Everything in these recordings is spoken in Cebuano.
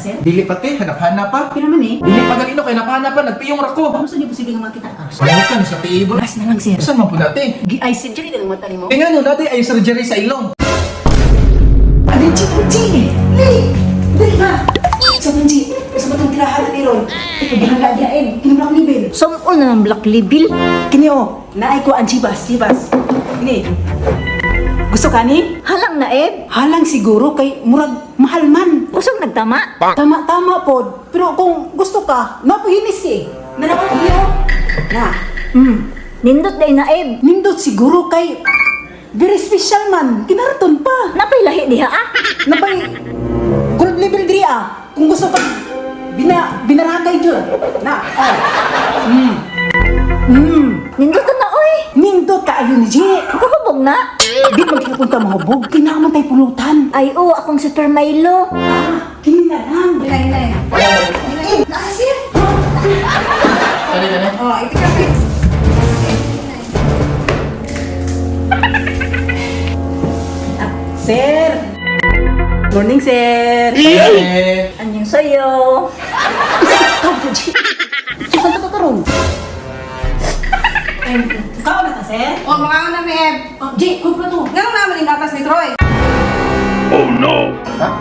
sir? Dili pati, hanap-hanap pa. Pila man eh. Dili pa galino kay hanap-hanap pa, nagpiyong ra ko. Ano sa di posible nga makita ka? Samukan sa tiibo. Last na lang, sir. Saan man po nati? Gi-eye surgery na lang mata nimo. Eh nga no, nati ay surgery sa ilong. Ano, Chi, Chi! Li! Dali ba? Sa Chi, sa batong tirahan na ron. Ito, bahala diyain. Kini Black Label. Sumol na ng Black Label. Kini oh, naay ko ang Chivas, Chivas. Kini. Gusto ka ni? Halang na, Eb. Halang siguro kay murag mahal man. Usog nagtama. Tama-tama pod. Pero kung gusto ka, napahinis eh. Nanakot niyo. Na. Nindot day na, Eb. Nindot siguro kay very special man. Kinarton pa. Napay lahi diha, ah. Napay gold level diri ah. Kung gusto ka binarakay jud. Na. Oh. Nindot na, oy. Nindot kaayo ni G. Kahubog na. Di man kinapunta mahubog. Kinaman tay pulutan. Ay, oh, akong Super Milo. Ah, kini na lang. Hinay, hinay. Hinay. Naa, sir. Dali, dali. Oh, iti kasi. Sir. Morning, sir. Eh, Anyong sayo. Isa ka tawag ka, G. Susan ka karon. Ay, kaon na ta, sir? Oh, makaon na mi Eb. Oh, G, kumpla to. Ngano naman yung gatas ni Troy?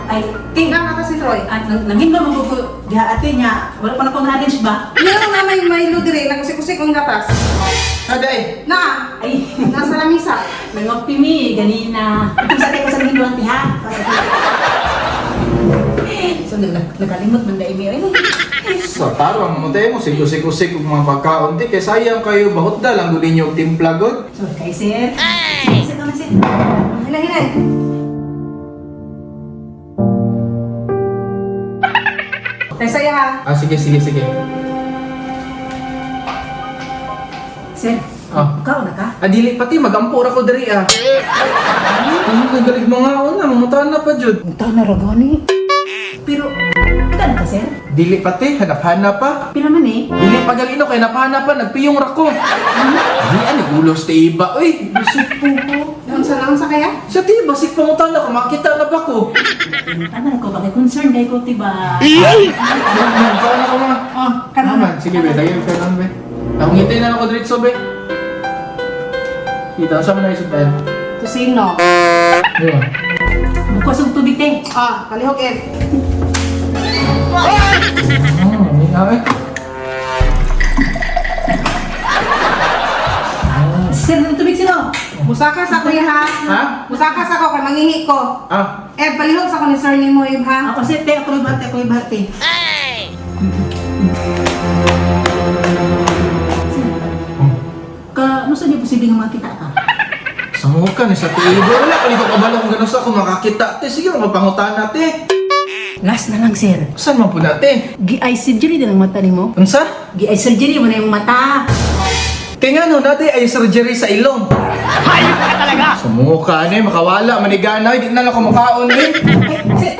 Ay, ting. Nga gatas ni Troy. At nangin ba mo ko diha ate niya? Wala pa na ko na-arrange ba? Ngano naman yung Milo dire, nagkusik-kusik ang gatas. Aday. Na, Ay, nasa lamisa. nangopimi ganina. Itong sa ko sa nangin ate ha. So nakalimot man na imi ay. Sa tarong mo tayo mo, sikusik-kusik og mga pagkaon di kay sayang kayo bahot da lang gud ninyo og timpla god. So kay sir. Ay. Sir, naman sir. Hinay, hinay. Tay saya ha. Ah, sige, sige, sige. Sir, Ah. kaon na ka? Ah, dili pati magampo ra ko diri ah. Ano kay galig mga una, mamutan na pa jud. Unta na ra gani. Pero kita na ka sir? Dili pati, hanap-hanap pa. Pila man eh. Dili pa galino kay hanap-hanap pa, nagpiyong ra ko. Ay, ano ulos ti iba oy. Bisik po ko. Naunsa, naunsa kaya? Sa ti basik pangutan na ko makita na ba ko? Tama na ko ba kay concern kay ko tiba. Kaon ako mga. Oh, kanon. Naman, sige be, dagil ka lang be. Nangungitay na lang ako diretso be. Kita sa man na isip tayo. Tusino. Yun. Bukas og tubig te. Ah, palihog Eb. May ay. Sir, ng tubig sino? Musaka sa kuya ha. Ha? Musaka sa ko kay mangihi ko. Ah, Eb, palihog sa ko ni sir nimo Eb ha. Ako sir, te, ako ibate, ako ibate. Ka, ano sa di posible nga makita ka? Sa muka ni sa tibo. Wala pa ko kabalo kung gano'n sa ako makakita. Te, sige, mapangutan na, te. Last na lang, sir. Saan man po na, te? Gi-eye surgery na lang mata nimo. Unsa? Gi-eye surgery mo na yung mata. Kaya nga no, nati ay surgery sa ilong. Hayop ka talaga! Sa mukha ni, makawala, manigana, hindi na lang kumakaon eh. Ay, sir,